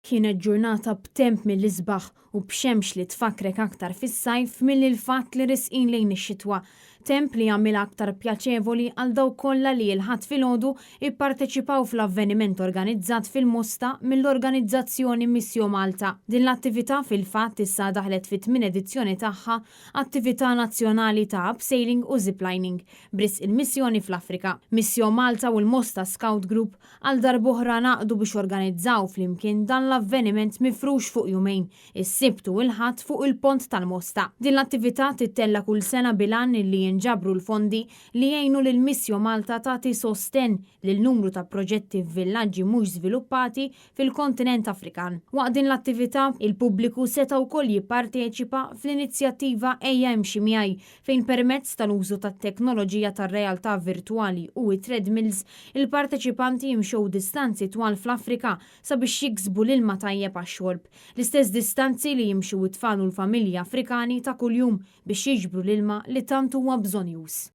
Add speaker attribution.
Speaker 1: Kienet ġurnata b'temp mill-isbaħ u b'xemx li tfakkrek aktar fis-sajf milli l-fatt li resqin lejn ix-xitwa. Temp li għamilha aktar pjaċevoli għal dawk kollha li l-Ħadd filgħodu ipparteċipaw fl-avveniment organizzat fil-Mosta mill-organizzazzjoni Missio Malta. Din l-attività fil-fatt issa daħlet fit-tmien edizzjoni tagħha, attività nazzjonali ta' abseiling u ziplining b'risq il-missjoni fl-Afrika. Missio Malta u l-Mosta Scout Group għal darb'oħra ngħaqdu biex organizzaw flimkien dan l-avveniment mifrux fuq jumejn, is-Sibt u l-Ħadd fuq il-Pont tal-Mosta. Din l-attività tittella kull sena bil-għan li jinġabru l-fondi li jgħinu lil Missio Malta tagħti sosten lil numru ta' proġetti f'villaġġi mhux żviluppati fil-kontinent Afrikan. Waqt din l-attività, il-pubbliku seta' wkoll jipparteċipa fl-inizjattiva Ejja Imxi Miegħi fejn permezz tal-użu tat-teknoloġija tar-realtà virtwali u t-treadmills, il-parteċipanti jimxew distanzi twal fl-Afrika sabiex jiksbu l-ilma tajjeb għax-xorb. L-istess distanzi li jimxu t-tfal u l-familji Afrikani ta' kuljum biex jiġbru l-ilma li tant huwa bżonnjuż.